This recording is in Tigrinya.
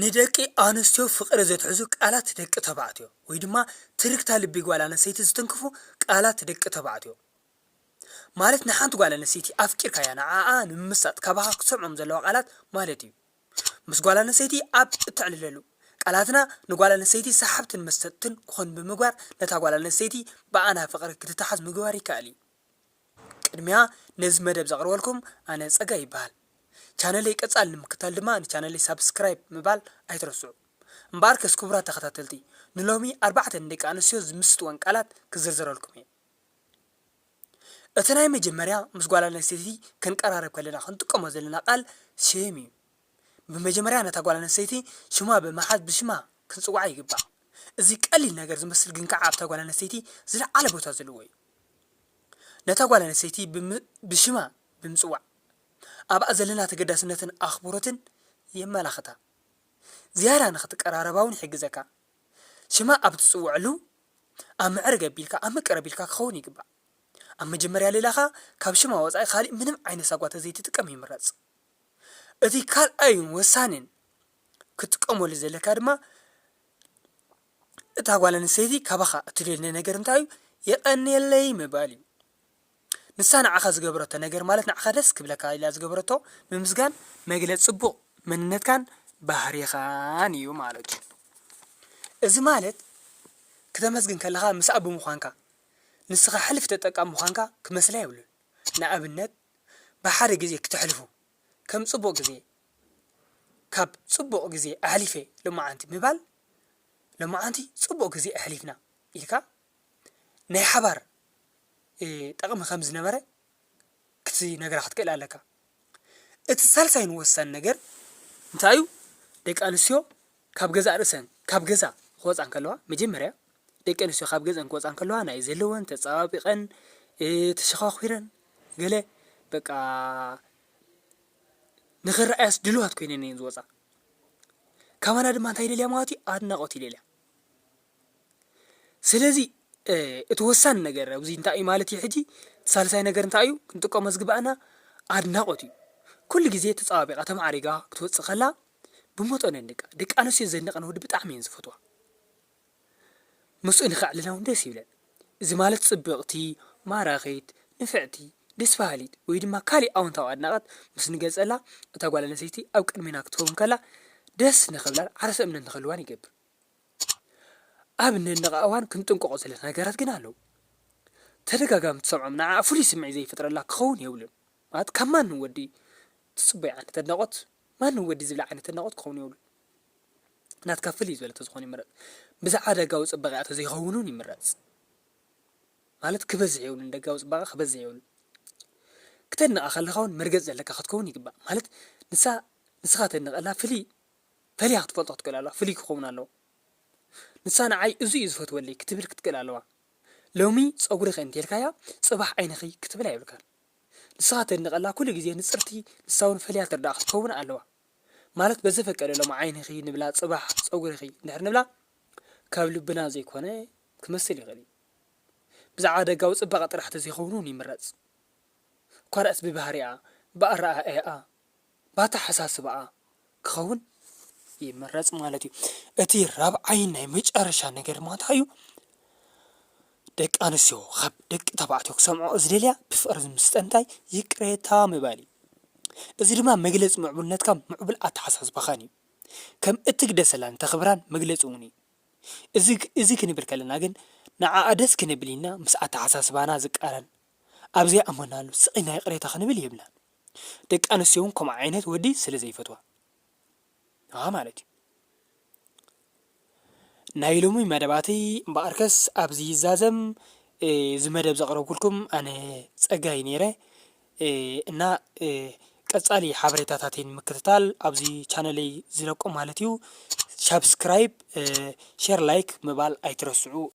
ንደቂ ኣንስትዮ ፍቕሪ ዘትሕዙ ቃላት ደቂ ተባዕትዮ ወይ ድማ ትርግታ ልቢ ጓል ኣንስተይቲ ዝትንክፉ ቃላት ደቂ ተባዕትዮ። ማለት ንሓንቲ ጓል ኣንስተይቲ ኣፍቂርካያ ንዓኣ ንምምሳጥ ካባኻ ክትሰምዖም ዘለዋ ቃላት ማለት እዩ። ምስ ጓል ኣንስተይቲ ኣብ እተዕልለሉ ቃላትና ንጓል ኣንስተይቲ ሰሓብትን መሰጥትን ክኾን ብምግባር ነታ ጓል ኣንስተይቲ ብኣና ፍቕሪ ክትተሓዝ ምግባር ይከኣል እዩ። ቅድሚያ ነዚ መደብ ዘቕርበልኩም ኣነ ጸጋይ ይበሃል። ቻነለይ ቀጻሊ ንምክታል ድማ ንቻነለይ ሳብስክራይብ ምባል ኣይትረስዑ። እምበኣርከስ ክቡራት ተኸታተልቲ ንሎሚ ኣርባዕተ ንደቂ ኣንስትዮ ዝምስጥወን ቃላት ክዝርዝረልኩም እየ። እቲ ናይ መጀመርያ ምስ ጓል ኣንስተይቲ ክንቀራረብ ከለና ክንጥቀሞ ዘለና ቃል ሽም እዩ። ብመጀመርያ ነታ ጓል ኣንስተይቲ ሽማ ብምሓዝ ብሽማ ክንጽውዓ ይግባእ። እዚ ቀሊል ነገር ዝመስል ግን ከዓ ኣብታ ጓል ኣንስተይቲ ዝለዓለ ቦታ ዘለዎ እዩ። ነታ ጓል ኣንስተይቲ ብም- ብሽማ ብምጽዋዕ ኣብኣ ዘለና ተገዳስነትን ኣኽብሮትን የመላኽታ። ዝያዳ ንኽትቀራረባ እውን ይሕግዘካ። ሽማ ኣብ ትጽውዐሉ ኣብ ምዕርግ ኣቢልካ ኣብ ምቅር ኣቢልካ ክኸውን ይግባእ። ኣብ መጀመርያ ሌላኻ ካብ ሽማ ወጻኢ ካሊእ ምንም ዓይነት ሳጓ ተዘይትጥቀም ይምረጽ። እቲ ካልኣይን ወሳንን ክትጥቀመሉ ዘለካ ድማ እታ ጓል ኣንስተይቲ ካባኻ እትደልዮ ነገር እንታይ እዩ? የቐንየለይ ምባል እዩ። ንሳ ንዓኻ ዝገበረቶ ነገር ማለት ንዓኻ ደስ ክብለካ ኢላ ዝገበረቶ ምምስጋን መግለፂ ፅቡቕ መንነትካን ባህሪኻን እዩ ማለት እዩ። እዚ ማለት ክተመስግን ከለኻ ምስኣ ብምዃንካ ንስኻ ሕልፍ ተጠቃሚ ምዃንካ ክመስላ የብሉን። ንኣብነት ብሓደ ግዜ ክተሕልፉ ከም ፅቡቕ ግዜ ካብ ፅቡቕ ግዜ ኣሕሊፈ ሎማዓንቲ ምባል ሎማዓንቲ ፅቡቕ ግዜ ኣሕሊፍና ኢልካ ናይ ሓባር ጠቕሚ ከም ዝነበረ ክትነግራ ክትክእል ኣለካ። እቲ ሳልሳይን ወሳን ነገር እንታይ እዩ? ደቂ ኣንስትዮ ካብ ገዛእ ርእሰን ካብ ገዛ ክወፃ እንከለዋ መጀመርያ ደቂ ኣንስትዮ ካብ ገዝአን ክወፃ እንከለዋ ናይ ዘለወን ተፀባቢቐን ተሸኻኺረን ገለ በቃ ንኽረኣያስ ድልዋት ኮይነን እየን ዝወፃ። ካባና ድማ እንታይ ይደልያ ማለት እዩ? ኣድናቖት ይደልያ። ስለዚ እቲ ወሳኒ ነገር ኣብዚ እንታይ እዩ ማለት እዩ? ሕጂ እቲ ሳልሳይ ነገር እንታይ እዩ ክንጥቀሞ ዝግባኣና? ኣድናቖት እዩ። ኩሉ ግዜ ተፀባቢቓ ተማዕሪጋ ክትወፅእ ከላ ብመጠኑ የንድቃ። ደቂ ኣንስትዮ ዘንደቐን ወዲ ብጣዕሚ እየን ዝፈትዋ። ምስኡ ንኸዕልላ እውን ደስ ይብለን። እዚ ማለት ፅብቕቲ፣ ማራኺት፣ ንፍዕቲ፣ ደስ በሃሊት ወይ ድማ ካሊእ ኣወንታዊ ኣድናቐት ምስ ንገልፀላ እታ ጓል ኣንስተይቲ ኣብ ቅድሜና ክትከውን ከላ ደስ ንኽብላን ዓርሰ እምነት ንኽህልዋን ይገብር። ኣብ እነንደቓ እዋን ክንጥንቀቖ ዘለና ነገራት ግን ኣለዉ። ተደጋጋሚ ትሰምዖም ንዓኣ ፍሉይ ስምዒት ዘይፈጥረላ ክኸውን የብሉን። ማለት ካብ ማንም ወዲ ትጽበዮ ዓይነት ኣድናቖት ማንም ወዲ ዝብላ ዓይነት ኣድናቖት ክኸውን የብሉን። ናትካ ፍልይ ዝበለ ተዝኾን ይምረጽ። ብዛዕባ ደጋዊ ጽባቐኣ ተዘይኸውን እውን ይምረጽ። ማለት ክበዝሕ የብሉን፣ ደጋዊ ጽባቐ ክበዝሕ የብሉን። ክተድንቓ ከለኻ እውን መርገጽ ዘለካ ክትከውን ይግባእ። ማለት ንሳ ንስኻ ተድንቐላ ፍልይ ፈልያ ክትፈልጦ ክትክእል ኣለዋ፣ ፍልይ ክኸውን ኣለዎ። ንሳ ንዓይ እዚ እዩ ዝፈትወለይ ክትብል ክትክእል ኣለዋ። ሎሚ ጸጉርኺ እንተልካያ ጽባሕ ዓይንኺ ክትብል ኣይብልካን። ንስኻ ተድንቐላ ኩሉ ግዜ ንጽርቲ ንሳ እውን ፈልያ ትርዳእ ክትከውን ኣለዋ። ማለት በዘፈቀደ ሎም ዓይንኺ ንብላ ጽባሕ ጸጉርኺ እንድሕር ንብላ ካብ ልብና ዘይኮነ ክመስል ይኽእል እዩ። ብዛዕባ ደጋዊ ጽባቐ ጥራሕ ተዘይኸውን እውን ይምረጽ። እኳ ደኣስ ብባህሪኣ፣ ብኣረኣእያኣ፣ ብኣተሓሳስባኣ ክኸውን ይምረጽ ማለት እዩ። እቲ ራብዓይን ናይ መጨረሻ ነገር ድማ እንታይ እዩ? ደቂ ኣንስትዮ ካብ ደቂ ተባዕትዮ ክሰምዖ ዝደልያ ብፍቕሪ ዝምስጠን እንታይ ይቅሬታ ምባል እዩ። እዚ ድማ መግለጺ ምዕቡልነትካ ምዕቡል ኣተሓሳስባኻን እዩ። ከም እትግደሰላን ተኽብራን መግለጺ እውን እዩ። እዚ እዚ ክንብል ከለና ግን ንዓኣ ደስ ክነብል ኢልና ምስ ኣተሓሳስባና ዝቃረን ኣብ ዘይኣመናሉ ስቕ ኢልና ይቕሬታ ክንብል የብልናን። ደቂ ኣንስትዮ እውን ከምኡ ዓይነት ወዲ ስለ ዘይፈትዋ ማለት እዩ። ናይ ሎሚ መደባተይ እምበኣርከስ ኣብዚ ይዛዘም። እዚ መደብ ዘቕረብኩልኩም ኣነ ጸጋይ ነይረ እና ቀጻሊ ሓበሬታታተይ ንምክትታል ኣብዚ ቻነለይ ዝለቆ ማለት እዩ ሳብስክራይብ፣ ሼር፣ ላይክ ምባል ኣይትረስዑ።